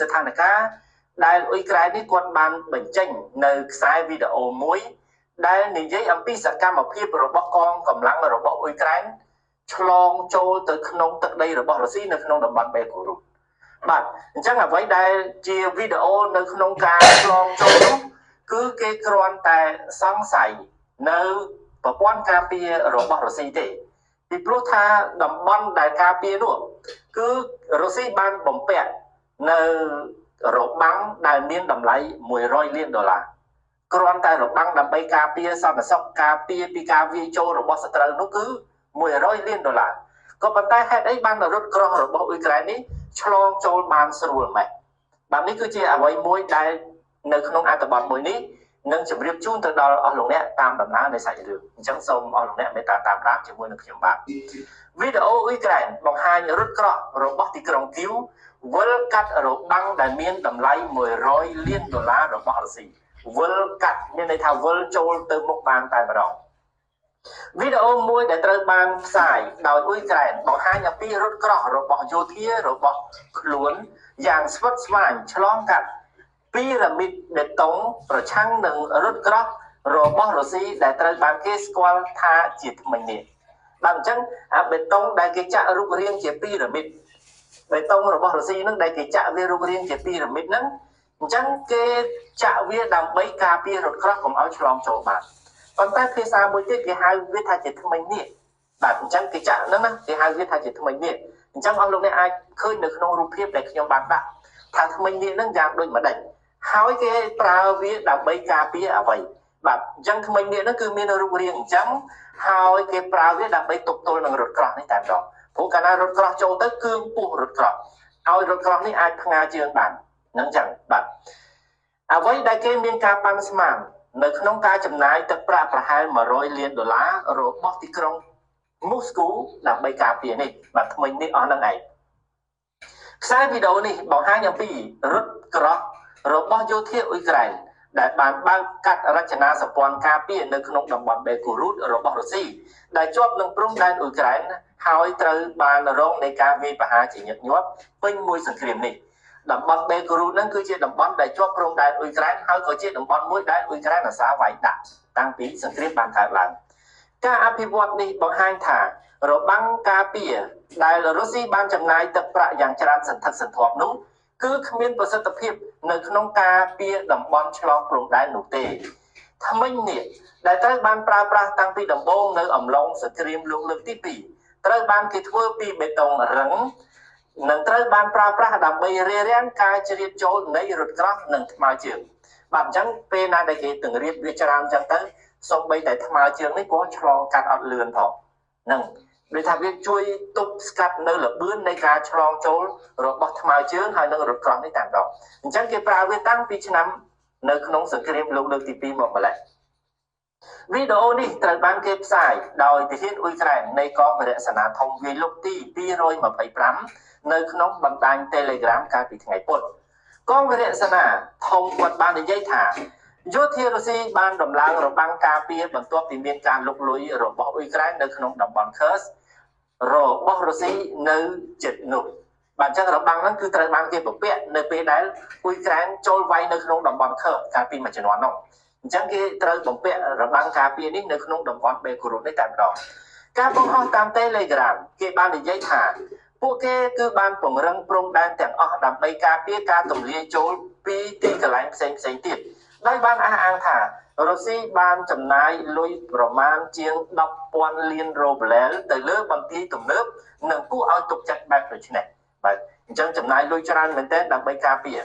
ស្ថានភាពដែលអ៊ុយក្រែននេះគាត់បានបញ្ចេញនៅខ្សែវីដេអូមួយដែលនិយាយអំពីសកម្មភាពរបស់កងកម្លាំងរបស់អ៊ុយក្រែនឆ្លងចូលទៅក្នុងទឹកដីរបស់រុស្ស៊ីនៅក្នុងតំបន់បេកូរុសបាទអញ្ចឹងអ្វីដែលជាវីដេអូនៅក្នុងការឆ្លងចូលនោះគឺគេគ្រាន់តែសង្ស័យនៅប្រព័ន្ធការពាររបស់រុស្ស៊ីទេពីព្រោះថាតំបន់ដែលការពារនោះគឺរុស្ស៊ីបានបំពាក់នៅរបាំងដែលមានតម្លៃ100លានដុល្លារគ្រាន់តែរបាំងដើម្បីការពារសន្តិសុខការពារពីការវាយចូលរបស់សត្រូវនោះគឺ100លានដុល្លារក៏ប៉ុន្តែហេតុអីបានរថក្រោះរបស់អ៊ុយក្រែននេះឆ្លងចូលបានស្រួលម៉េចបាទនេះគឺជាអ្វីមួយដែលនៅក្នុងអត្ថបទមួយនេះនឹងជម្រាបជូនទៅដល់អស់លោកអ្នកតាមដំណើរនៃសាច់រឿងអញ្ចឹងសូមអស់លោកអ្នកមេត្តាតាមដានជាមួយនឹងខ្ញុំបាទវីដេអូអ៊ុយក្រែនបង្ហាញរថក្រោះរបស់ទីក្រុងគីវវិលកាត់របាំងដែលមានតម្លៃ100លានដុល្លាររបស់រុស្ស៊ីវិលកាត់មានន័យថាវិលចូលទៅមុខបានតែម្ដងវីដេអូមួយដែលត្រូវបានផ្សាយដោយអ៊ុយក្រែនបង្ហាញអំពីរថក្រោះរបស់យោធារបស់ខ្លួនយ៉ាងស្វិតស្វាញឆ្លងកាត់ពីរ៉ាមីតបេតុងប្រឆាំងនឹងរថក្រោះរបស់រុស្ស៊ីដែលត្រូវបានគេស្គាល់ថាជាថ្មិញនេះបាទអញ្ចឹងអាបេតុងដែលគេចាក់រូបរាងជាពីរ៉ាមីតបេតុងរបស់រុស្ស៊ីនឹងដែលគេចាក់វារូបរាងជាពីរ៉ាមីតហ្នឹងអញ្ចឹងគេចាក់វាដើម្បីការពាររថក្រោះកុំឲ្យឆ្លងចូលបានប៉ុន្តែភាសាមួយទៀតគេហៅវាថាជាថ្មិញនេះបាទអញ្ចឹងគេចាក់ហ្នឹងណាគេហៅវាថាជាថ្មិញនេះអញ្ចឹងអស់លោកអ្នកអាចឃើញនៅក្នុងរូបភាពដែលខ្ញុំបានដាក់ថាថ្មិញនេះហ្នឹងយ៉ាងដូចម្ដេចហើយគេប្រើវាដើម្បីការពារអ្វីបាទអញ្ចឹងថ្មិញនេះហ្នឹងគឺមានរូបរាងអញ្ចឹងហើយគេប្រើវាដើម្បីទប់ទល់នឹងរថក្រោះនេះតែម្ដងព្រោះកាលណារថក្រោះចូលទៅគឺពោះរថក្រោះឲ្យរថក្រោះនេះអាចផ្ងាជើងបានហ្នឹងអញ្ចឹងបាទអ្វីដែលគេមានការប៉ាន់ស្មាននៅក្នុងការចំណាយទឹកប្រាក់ប្រហែល100លានដុល្លាររបស់ទីក្រុងមូស្គូដើម្បីការពារនេះបាទថ្មីនេះអស់ហ្នឹងឯងខ្សែវីដេអូនេះបង្ហាញអំពីរថក្រោះរបស់យោធាអ៊ុយក្រែនដែលបានបើកកាត់រចនាសម្ព័ន្ធការពារនៅក្នុងតំបន់បេកូរូតរបស់រុស្ស៊ីដែលជាប់នឹងព្រំដែនអ៊ុយក្រែនហើយត្រូវបានរងនៃការវាយប្រហារជាញឹកញាប់ពេញមួយសង្គ្រាមនេះតំបន់បេកូរូតហ្នឹងគឺជាតំបន់ដែលជាប់ព្រំដែនអ៊ុយក្រែនហើយក៏ជាតំបន់មួយដែលអ៊ុយក្រែនអាសាវាយដាក់តាំងពីសង្គ្រាមបានកើតឡើងការអភិវឌ្ឍនេះបង្ហាញថារបាំងការពារដែលរុស្ស៊ីបានចំណាយទឹកប្រាក់យ៉ាងច្រើនសន្ធឹកសន្ធាប់នោះគឺគ្មានប្រសិទ្ធភាពនៅក្នុងការពារតំបន់ឆ្លងព្រំដែននោះទេថ្មិញនេះដែលត្រូវបានប្រើប្រាស់តាំងពីដំបូងនៅអំឡុងសង្គ្រាមលោកលើកទី2ត្រូវបានគេធ្វើពីបេតុងរឹងនិងត្រូវបានប្រើប្រាស់ដើម្បីរារាំងការជ្រៀតចូលនៃរថក្រោះនិងថ្មើរជើងបាទអញ្ចឹងពេលណាដែលគេទង្រៀបវាច្រើនអញ្ចឹងទៅសូម្បីតែថ្មើរជើងនេះក៏ឆ្លងកាត់អត់លឿនផងហ្នឹងដូចថាវាជួយទប់ស្កាត់នៅល្បឿននៃការឆ្លងចូលរបស់ថ្មើរជើងហើយនឹងរថក្រោះនេះតែម្ដងអញ្ចឹងគេប្រើវាតាំងពីឆ្នាំនៅក្នុងសង្គ្រាមលោកលើកទី2មកម្ល៉េះវីដេអូនេះត្រូវបានគេផ្សាយដោយទាហានអ៊ុយក្រែននៃកងវរសេនាធំវាយលុកទី225នៅក្នុងបណ្ដាញ Telegram កាលពីថ្ងៃពុធកងវរសេនាធំគាត់បាននិយាយថាយោធារុស្ស៊ីបានដំឡើងរបាំងការពារបន្ទាប់ពីមានការលុកលុយរបស់អ៊ុយក្រែននៅក្នុងតំបន់ Kursk របស់រុស្ស៊ីនៅជិតនោះបាទអញ្ចឹងរបាំងហ្នឹងគឺត្រូវបានគេពពាក់នៅពេលដែលអ៊ុយក្រែនចូលវាយនៅក្នុងតំបន់ Kursk កាលពីមួយជំនាន់នោះអញ្ចឹងគេត្រូវបំពាក់របាំងការពារនេះនៅក្នុងតំបន់បេកូរុតនេះតែម្ដងការបង្ហោះតាម Telegram គេបាននិយាយថាពួកគេគឺបានពង្រឹងព្រំដែនទាំងអស់ដើម្បីការពារការទម្លាយចូលពីទីកន្លែងផ្សេងផ្សេងទៀតដោយបានអះអាងថារុស្ស៊ីបានចំណាយលុយប្រមាណជាង10,000លានរូបលែលទៅលើបន្ទាយទំនើបនិងគួរឲ្យទុកចិត្តបែបដូចនេះបាទអញ្ចឹងចំណាយលុយច្រើនមែនទែនដើម្បីការពារ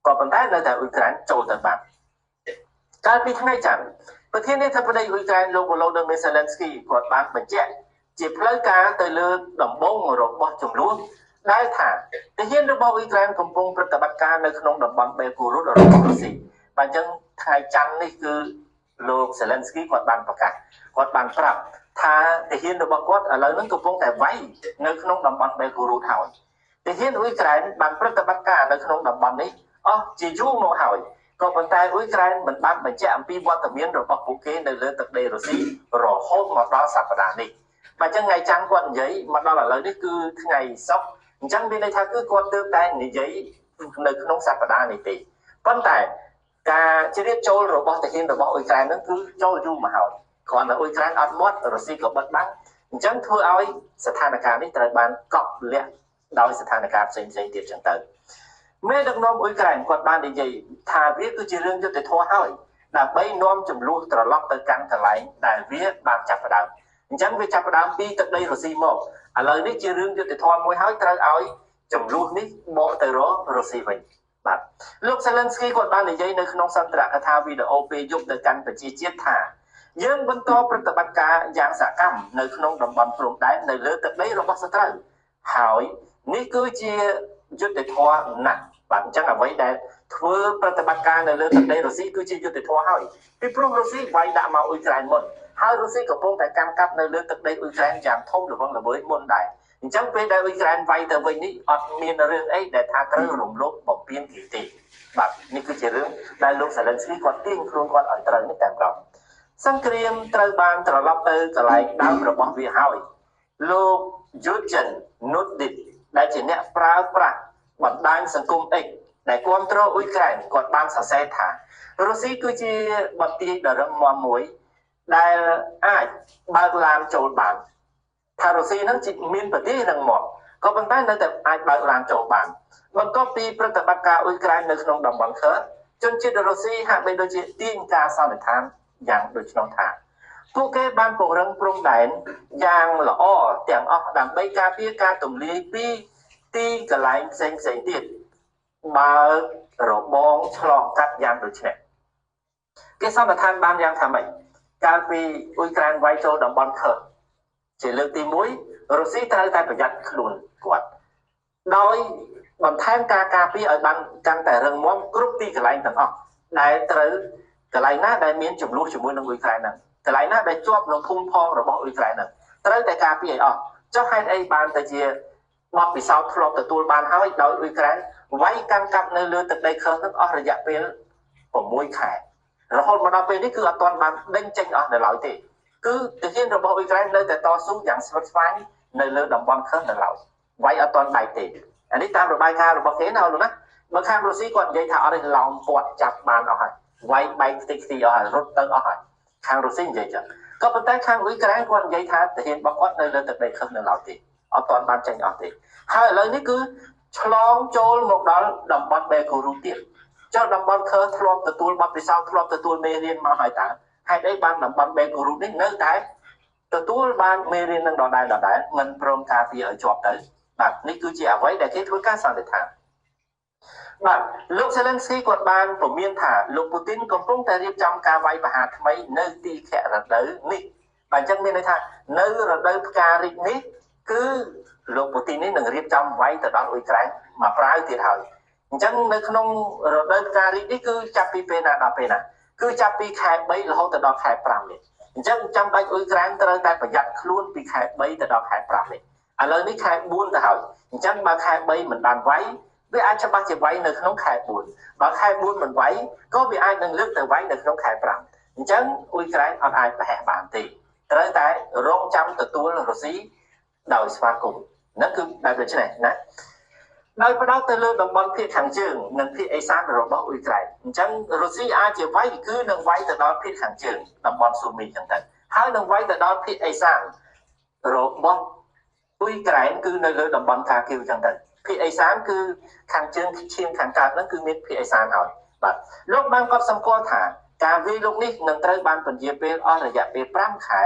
ក៏ប៉ុន្តែនៅតែអ៊ុយក្រែនចូលទៅបានកាលពីថ្ងៃច័ន្ទប្រធានាធិបតីអ៊ុយក្រែនលោកវ៉ូឡូឌីមៀរសេឡិនស្គីគាត់បានបញ្ជាក់ជាផ្លូវការទៅលើដំបូងរបស់ចំនួនដែលថាទាហានរបស់អ៊ុយក្រែនកំពុងប្រតិបត្តិការនៅក្នុងតំបន់បេកូរុតរបស់រុស្ស៊ីបាទអញ្ចឹងថ្ងៃច័ន្ទនេះគឺលោកសេឡិនស្គីគាត់បានប្រកាសគាត់បានប្រាប់ថាទាហានរបស់គាត់ឥឡូវនេះកំពុងតែវាយនៅក្នុងតំបន់បេកូរុតហើយទាហានអ៊ុយក្រែនបានប្រតិបត្តិការនៅក្នុងតំបន់នេះអស់ជាយូរមកហើយក៏ប៉ុន្តែអ៊ុយក្រែនមិនបានបញ្ជាក់អំពីវត្តមានរបស់ពួកគេនៅលើទឹកដីរុស្ស៊ីរហូតមកដល់សប្តាហ៍នេះបាទអញ្ចឹងថ្ងៃច័ន្ទគាត់និយាយមកដល់ឥឡូវនេះគឺថ្ងៃសុក្រអញ្ចឹងមានន័យថាគឺគាត់ទើបតែនិយាយ នៅក្នុងសប្តាហ៍នេះទេប៉ុន្តែការជ្រៀតចូលរបស់ទាហានរបស់អ៊ុយក្រែនហ្នឹងគឺចូលយូរមកហើយគ្រាន់តែអ៊ុយក្រែនអត់មាត់រុស្ស៊ីក៏បិទបាំងអញ្ចឹងធ្វើឲ្យស្ថានភាពនេះត្រូវបានកប់លាក់ដោយស្ថានភាពផ្សេងៗទៀតចឹងទៅមេដឹកនាំអ៊ុយក្រែនគាត់បាននិយាយថាវាគឺជារឿងយុត្តិធម៌ហើយដើម្បីនាំចំនួនត្រឡប់ទៅកាន់កន្លែងដែលវាបានចាប់ផ្ដើមអញ្ចឹងវាចាប់ផ្ដើមពីទឹកដីរុស្ស៊ីមកឥឡូវនេះជារឿងយុត្តិធម៌មួយហើយត្រូវឲ្យចំនួននេះបកទៅរករុស្ស៊ីវិញបាទលោកសេលិនស្គីគាត់បាននិយាយនៅក្នុងសន្ទរកថាវីដេអូពេលយប់ទៅកាន់ប្រជាជាតិថាយើងបន្តប្រតិបត្តិការយ៉ាងសកម្មនៅក្នុងតំបន់ព្រំដែននៅលើទឹកដីរបស់សត្រូវហើយនេះគឺជាយុត្តិធម៌ណាស់បាទអញ្ចឹងអ្វីដែលធ្វើប្រតិបត្តិការនៅលើទឹកដីរុស្ស៊ីគឺជាយុត្តិធម៌ហើយពីព្រោះរុស្ស៊ីវាយដាក់មកអ៊ុយក្រែនមុនហើយរុស្ស៊ីកំពុងតែកាន់កាប់នៅលើទឹកដីអ៊ុយក្រែនយ៉ាងធំល្វឹងល្វើយមុនដែរអញ្ចឹងពេលដែលអ៊ុយក្រែនវាយទៅវិញនេះអត់មានរឿងអីដែលថាត្រូវរំលោភបំពានគេទេបាទនេះគឺជារឿងដែលលោកសេលិនស្គីគាត់ទាញខ្លួនគាត់ឲ្យត្រូវនេះតែម្ដងសង្គ្រាមត្រូវបានត្រឡប់ទៅកន្លែងដើមរបស់វាហើយលោក Eugene Nudit ដែលជាអ្នកប្រើប្រាស់បណ្ដាញសង្គម X ដែលគាំទ្រអ៊ុយក្រែនគាត់បានសរសេរថារុស្ស៊ីគឺជាបន្ទាយដ៏រឹងមាំមួយដែលអាចបើកឡានចូលបានថារុស្ស៊ីនឹងមានប្រទេសរឹងមាំក៏ប៉ុន្តែនៅតែអាចបើកឡានចូលបានបន្ទាប់ពីប្រតិបត្តិការអ៊ុយក្រែននៅក្នុងតំបន់ខឺជនជាតិរុស្ស៊ីហាក់បីដូចជាទាញការសន្និដ្ឋានយ៉ាងដូច្នោះថាពួកគេបានពង្រឹងព្រំដែនយ៉ាងល្អទាំងអស់ដើម្បីការពារការទម្លាយពីទីកន្លែងផ្សេងផ្សេងទៀតបើរបងឆ្លងកាត់យ៉ាងដូចនេះគេសន្និដ្ឋានបានយ៉ាងថាម៉េចកាលពីអ៊ុយក្រែនវាយចូលតំបន់ខឺជាលើកទី1រុស្ស៊ីត្រូវតែប្រយ័ត្នខ្លួនគាត់ដោយបន្ថែមការការពារឲ្យបានកាន់តែរឹងមាំគ្រប់ទីកន្លែងទាំងអស់ដែលត្រូវកន្លែងណាដែលមានចំនួនជាមួយនឹងអ៊ុយក្រែនហ្នឹងកន្លែងណាដែលជាប់នឹងភូមិផងរបស់អ៊ុយក្រែនហ្នឹងត្រូវតែការពារឲ្យអស់ចុះហេតុអីបានទៅជាបទពិសោធន៍ធ្លាប់ទទួលបានហើយដោយអ៊ុយក្រែនវាយកាន់កាប់នៅលើទឹកដីខឺហ្នឹងអស់រយៈពេល6ខែរហូតមកដល់ពេលនេះគឺអត់ទាន់បានដេញចេញអស់នៅឡើយទេគឺទាហានរបស់អ៊ុយក្រែននៅតែតស៊ូយ៉ាងស្វិតស្វាញនៅលើតំបន់ខឺនៅឡើយវាយអត់ទាន់បែកទេអានេះតាមរបាយការណ៍របស់គេណាលោកណាបើខាងរុស្ស៊ីគាត់និយាយថាអត់ទេឡោមព័ទ្ធចាប់បានអស់ហើយវាយបែកខ្ទេចខ្ទីអស់ហើយរត់ទៅអស់ហើយខាងរុស្ស៊ីនិយាយចឹងក៏ប៉ុន្តែខាងអ៊ុយក្រែនគាត់និយាយថាទាហានរបស់គាត់នៅលើទឹកដីខឹសនៅឡើយទេអត់ទាន់បានចេញអស់ទេហើយឥឡូវនេះគឺឆ្លងចូលមកដល់តំបន់បេកូរូទៀតចុះតំបន់ខឺធ្លាប់ទទួលបទពិសោធន៍ធ្លាប់ទទួលមេរៀនមកហើយតើហេតុអីបានតំបន់បេកូរូនេះនៅតែទទួលបានមេរៀននឹងដដែលដដែលមិនព្រមការពារឲ្យជាប់ទៅបាទនេះគឺជាអ្វីដែលគេធ្វើការសន្និដ្ឋានបាទលោកសេលិនស្គីគាត់បានពមៀនថាលោកពូទីនកំពុងតែរៀបចំការវាយប្រហារថ្មីនៅទីខរដូវនេះបាទអញ្ចឹងមានន័យថានៅរដូវផ្ការីកនេះគឺលោកពូទីននេះនឹងរៀបចំវាយទៅដល់អ៊ុយក្រែនមកប្រាវទៀតហើយអញ្ចឹងនៅក្នុងរដូវផ្ការីកនេះគឺចាប់ពីពេលណាដល់ពេលណាគឺចាប់ពីខែ3រហូតទៅដល់ខែ5នេះអញ្ចឹងចាំបាច់អ៊ុយក្រែនត្រូវតែប្រយ័ត្នខ្លួនពីខែ3ទៅដល់ខែ5នេះឥឡូវនេះខែ4ទៅហើយអញ្ចឹងបើខែ3មិនបានវាយវាអាចច្បាស់ជាវាយនៅក្នុងខែ4បើខែ4មិនវាយក៏វាអាចនឹងលើកទៅវាយនៅក្នុងខែ5អញ្ចឹងអ៊ុយក្រែនអត់អាចប្រហែសបានទេត្រូវតែរងចាំទទួលរុស្ស៊ីដោយស្វាគមន៍ហ្នឹងគឺបែបដូចនេះណាដោយផ្ដោតទៅលើតំបន់ភាគខាងជើងនិងភាគឦសានរបស់អ៊ុយក្រែនអញ្ចឹងរុស្ស៊ីអាចជាវាយគឺនឹងវាយទៅដល់ភាគខាងជើងតំបន់ស៊ូមីចឹងទៅហើយនឹងវាយទៅដល់ភាគឦសានរបស់អ៊ុយក្រែនគឺនៅលើតំបន់កាគីវចឹងទៅភាគឦសានគឺខាងជើងឈៀងខាងកើតហ្នឹងគឺមានភាគឦសានហើយបាទលោកបានកត់សម្គាល់ថាការវាយលុកនេះនឹងត្រូវបានពន្យាពេលអស់រយៈពេល5ខែ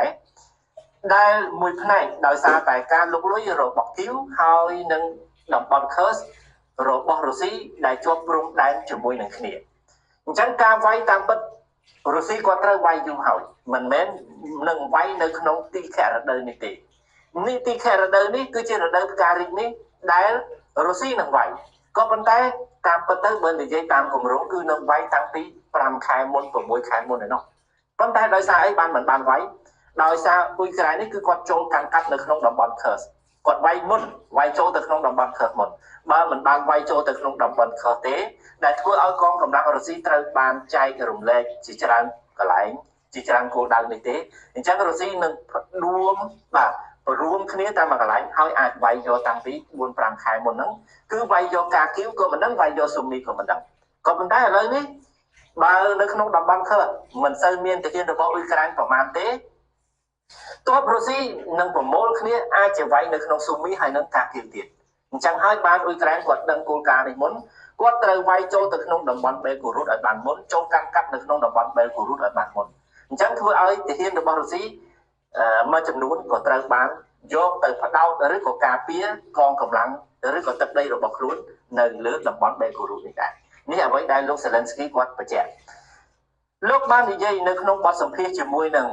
ដែលមួយផ្នែកដោយសារតែការលុកលុយរបស់គីវហើយនឹងតំបន់ខឺសរបស់រុស្ស៊ីដែលជាប់ព្រំដែនជាមួយនឹងគ្នាអញ្ចឹងការវាយតាមពិតរុស្ស៊ីគាត់ត្រូវវាយយូរហើយមិនមែននឹងវាយនៅក្នុងទីខរដូវនេះទេនេះទីខរដូវនេះគឺជារដូវផ្ការីកនេះដែលរុស្ស៊ីនឹងវាយក៏ប៉ុន្តែតាមពិតទៅបើនិយាយតាមគម្រោងគឺនឹងវាយតាំងពី5ខែមុន6ខែមុនឯណោះប៉ុន្តែដោយសារអីបានមិនបានវាយដោយសារអ៊ុយក្រែននេះគឺគាត់ចូលកាន់កាប់នៅក្នុងតំបន់ខឺសគាត់វាយមុនវាយចូលទៅក្នុងតំបន់ខឺសមុនបើមិនបានវាយចូលទៅក្នុងតំបន់ខឺសទេដែលធ្វើឲ្យកងកម្លាំងរុស្ស៊ីត្រូវបានចែករំលែកជាច្រើនកន្លែងជាច្រើនគោលដៅនេះទេអញ្ចឹងរុស្ស៊ីនឹងផ្ដួមបាទ រួមគ្នាតាមមួយកន្លែង ហើយអាចវាយយកតាំងពី4 5ខែមុនហ្នឹង គឺវាយយកកាគីវក៏មិនដឹង វាយយកស៊ូមីក៏មិនដឹង។ ក៏ប៉ុន្តែឥឡូវនេះ បើនៅក្នុងតំបន់ខឺមិនសូវមានទាហានរបស់អ៊ុយក្រែនប្រមាណទេ ទ័ពរុស្ស៊ីនឹងប្រមូលគ្នាអាចជាវាយនៅក្នុងស៊ូមីហើយនឹងកាគីវទៀត។ អញ្ចឹងហើយបានអ៊ុយក្រែនគាត់ដឹងគោលការណ៍នេះមុន គាត់ត្រូវវាយចូលទៅក្នុងតំបន់បេកូរូតឲ្យបានមុន ចូលកាន់កាប់នៅក្នុងតំបន់បេកូរូតឲ្យបានមុន។ អញ្ចឹងធ្វើឲ្យទាហានរបស់រុស្ស៊ីមួយចំនួនក៏ត្រូវបានយកទៅផ្ដោត ឬក៏ការពារកងកម្លាំង ឬក៏ទឹកដីរបស់ខ្លួននៅលើតំបន់បេកូរូតនេះដែរ។ នេះអ្វីដែលលោកសេលិនស្គីគាត់បញ្ជាក់។ លោកបាននិយាយនៅក្នុងបទសម្ភាសន៍ជាមួយនឹង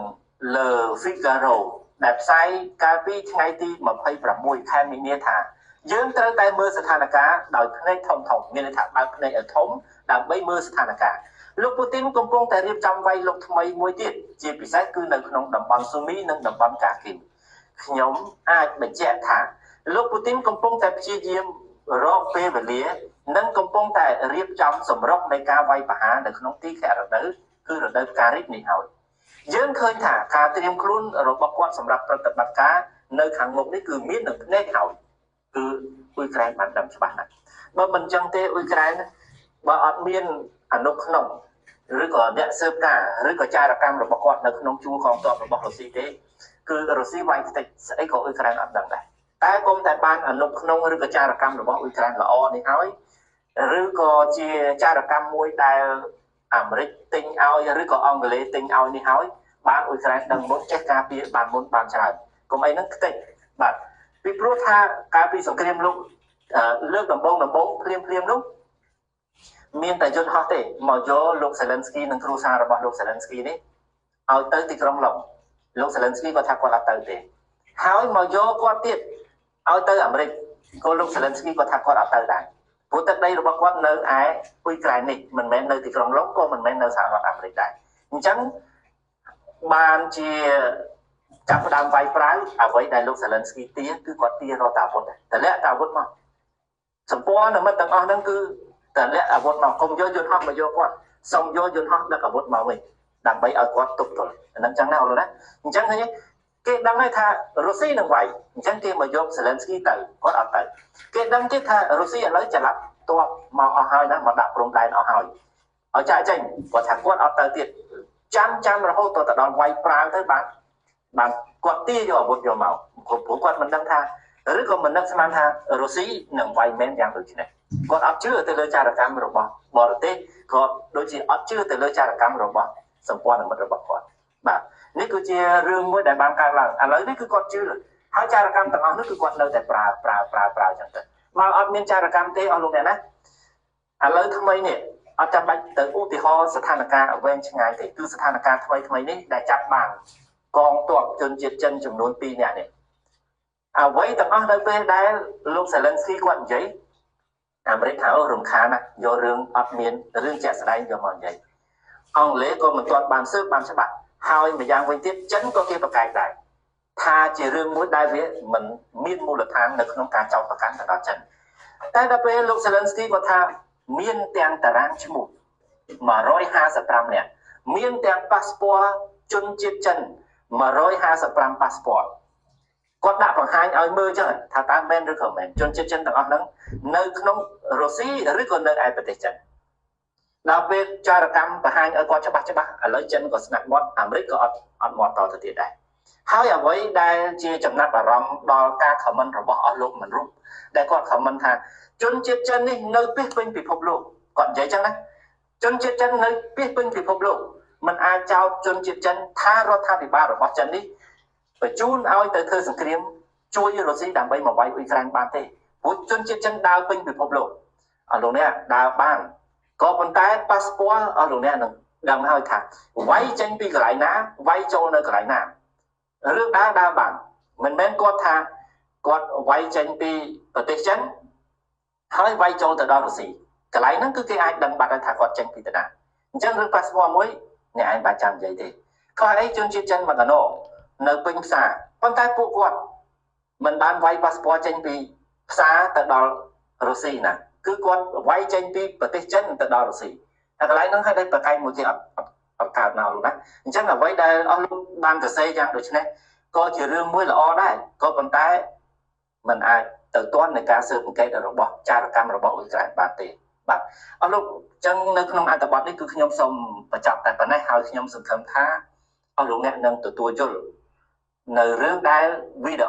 Le Figaro ដែលផ្សាយកាលពីថ្ងៃទី26ខែមីនាថា យើងត្រូវតែមើលស្ថានភាពដោយភ្នែកធំធំ មានន័យថាបើកភ្នែកឲ្យធំដើម្បីមើលស្ថានភាព។ លោកពូទីនកំពុងតែរៀបចំវាយលុកថ្មីមួយទៀត ជាពិសេសគឺនៅក្នុងតំបន់ស៊ូមីនិងតំបន់កាគីវ។ ខ្ញុំអាចបញ្ជាក់ថាលោកពូទីនកំពុងតែព្យាយាមរកពេលវេលា និងកំពុងតែរៀបចំសម្រុកនៃការវាយប្រហារនៅក្នុងទីខរដូវ គឺរដូវផ្ការីកនេះហើយ។ យើងឃើញថាការត្រៀមខ្លួនរបស់គាត់សម្រាប់ប្រតិបត្តិការនៅខាងមុខនេះគឺមាននៅភ្នែកហើយ គឺអ៊ុយក្រែនបានដឹងច្បាស់ណាស់។ បើមិនចឹងទេ អ៊ុយក្រែនបើអត់មានអនុក្នុង ឬក៏អ្នកស៊ើបការ ឬក៏ចារកម្មរបស់គាត់នៅក្នុងជួរកងទ័ពរបស់រុស្ស៊ីទេ គឺរុស្ស៊ីវាយខ្ទេចស្អីក៏អ៊ុយក្រែនអត់ដឹងដែរ។ តែគុំតែបានអនុក្នុង ឬក៏ចារកម្មរបស់អ៊ុយក្រែនល្អនេះហើយ ឬក៏ជាចារកម្មមួយដែលអាមេរិកទិញឲ្យ ឬក៏អង់គ្លេសទិញឲ្យនេះហើយ បានអ៊ុយក្រែនដឹងមុន ចេះការពារបានមុនបានច្រើន កុំអីហ្នឹងខ្ទេចបាទ។ ពីព្រោះថាកាលពីសង្គ្រាមលោកលើកដំបូងដំបូងភ្លាមភ្លាមនោះ មានតែយន្តហោះទេមកយកលោកសេលិនស្គីនិងគ្រួសាររបស់លោកសេលិនស្គីនេះឲ្យទៅទីក្រុងឡុង លោកសេលិនស្គីគាត់ថាគាត់អត់ទៅទេ ហើយមកយកគាត់ទៀតឲ្យទៅអាមេរិក ក៏លោកសេលិនស្គីគាត់ថាគាត់អត់ទៅដែរ ព្រោះទឹកដីរបស់គាត់នៅឯអ៊ុយក្រែននេះ មិនមែននៅទីក្រុងឡុង ក៏មិនមែននៅសហរដ្ឋអាមេរិកដែរ។ អញ្ចឹងបានជាចាប់ផ្ដើមវាយប្រាវ អ្វីដែលលោកសេលិនស្គីទា គឺគាត់ទារកតាអាវុធ តម្លាក់តាអាវុធមក សម្ព័ន្ធមិត្តទាំងអស់ហ្នឹងគឺតម្លាក់អាវុធមក កុំយកយន្តហោះមកយកគាត់ សុំយកយន្តហោះដឹកអាវុធមកវិញ ដើម្បីឲ្យគាត់ទប់ទល់អាហ្នឹងចឹងណាអូនណា។ អញ្ចឹងឃើញគេដឹងហើយថារុស្ស៊ីនឹងវាយ អញ្ចឹងគេមកយកសេលិនស្គីទៅ គាត់អត់ទៅ។ គេដឹងទៀតថារុស្ស៊ីឥឡូវច្រឡាប់ទ័ពមកអស់ហើយណា មកដាក់ព្រំដែនអស់ហើយ ឲ្យចាក់ចេញ គាត់ថាគាត់អត់ទៅទៀត។ ចាំចាំរហូតទៅដល់វាយប្រាវទៅ បានគាត់ទាយកអាវុធយកមក ព្រោះគាត់មិនដឹងថា ឬក៏មិននឹកស្មានថារុស្ស៊ីនឹងវាយមែនយ៉ាងដូចនេះ។ គាត់អត់ជឿទៅលើចារកម្មរបស់បរទេស ក៏ដូចជាអត់ជឿទៅលើចារកម្មរបស់សម្ព័ន្ធមិត្តរបស់គាត់បាទ។ នេះគឺជារឿងមួយដែលបានកើតឡើង។ ឥឡូវនេះគឺគាត់ជឿហើយ ចារកម្មទាំងអស់នោះគឺគាត់នៅតែប្រើប្រើប្រើប្រើចឹងទៅ។ បើអត់មានចារកម្មទេអស់លោកអ្នកណា ឥឡូវថ្មីនេះអត់ចាំបាច់ទៅឧទាហរណ៍ស្ថានភាពវែងឆ្ងាយទេ គឺស្ថានភាពថ្មីថ្មីនេះដែលចាប់បានកងទ័ពជនជាតិចិនចំនួន2នាក់នេះ អ្វីទាំងអស់នៅពេលដែលលោកសេលិនស្គីគាត់និយាយ អាមេរិកថាអូរំខានណា យករឿងអត់មានរឿងជាក់ស្ដែងយកមកនិយាយ អង់គ្លេសក៏មិនទាន់បានស៊ើបបានច្បាស់ ហើយម្យ៉ាងវិញទៀតចិនក៏គេប្រកែកដែរថាជារឿងមួយដែលវាមិនមានមូលដ្ឋាននៅក្នុងការចោទប្រកាន់ទៅដល់ចិន។ តែដល់ពេលលោកសេលិនស្គីគាត់ថាមានទាំងតារាងឈ្មោះ155នាក់ មានទាំងប៉ាសពតជនជាតិចិន155ប៉ាសពត គាត់ដាក់បង្ហាញឲ្យមើលចឹងថាតើមែនឬក៏មែន ជនជាតិចិនទាំងអស់ហ្នឹងនៅក្នុងរុស្ស៊ីឬក៏នៅឯប្រទេសចិន។ ដល់ពេលចារកម្មបង្ហាញឲ្យគាត់ច្បាស់ច្បាស់ ឥឡូវចិនក៏ស្ងាត់មាត់ អាមេរិកក៏អត់មាត់តទៅទៀតដែរ។ ហើយអ្វីដែលជាចំណាប់អារម្មណ៍ដល់ការ comment របស់អស់លោកមិនរូប ដែលគាត់ comment ថាជនជាតិចិននេះនៅពីពេញពិភពលោក គាត់និយាយចឹងណា ជនជាតិចិននៅពីពេញពិភពលោក មិនអាចចោទជនជាតិចិនថារដ្ឋាភិបាលរបស់ចិននេះបញ្ជូនឲ្យទៅធ្វើសង្គ្រាមជួយរុស្ស៊ីដើម្បីមកវាយអ៊ុយក្រែនបានទេ ព្រោះជនជាតិចិនដើរពេញពិភពលោក។ អស់លោកអ្នកដើរបាន ក៏ប៉ុន្តែប៉ាសពតអស់លោកអ្នកនឹងដឹងហើយថាវាយចេញពីកន្លែងណា វាយចូលនៅកន្លែងណា រឿងដើរដើរបាន មិនមែនគាត់ថាគាត់វាយចេញពីប្រទេសចិនហើយវាយចូលទៅដល់រុស្ស៊ី កន្លែងហ្នឹងគឺគេអាចដឹងបាត់ហើយថាគាត់ចេញពីតាណា។ អញ្ចឹងរឿងប៉ាសពតមួយអ្នកឯងបាច់ចាំនិយាយទេ ខ្វះអីជនជាតិចិនមកកណោនៅពេញផ្សារ ប៉ុន្តែពួកគាត់មិនបានវាយប៉ាសពតចេញពីផ្សារទៅដល់រុស្ស៊ីណា គឺគាត់វាយចេញពីប្រទេសចិនទៅដល់រុស្ស៊ី តែកន្លែងហ្នឹងហើយដែលប្រកែកមួយគេអត់កើតណោលោកណា។ អញ្ចឹងអ្វីដែលអស់លោកបានសរសេរយ៉ាងដូចនេះ ក៏ជារឿងមួយល្អដែរ ក៏ប៉ុន្តែมันអាចទៅទាន់ในការស៊ើបអង្កេតរបស់ចារកម្មរបស់អ៊ុយក្រែនបានទេ។ បាទ អស់លោក ចឹងនៅក្នុងអត្ថបទនេះ គឺខ្ញុំសូមបញ្ចប់តែប៉ុណ្ណេះ ហើយខ្ញុំសង្ឃឹមថាអស់លោកអ្នកនឹងទទួលយល់នៅរឿងដែលវីដេ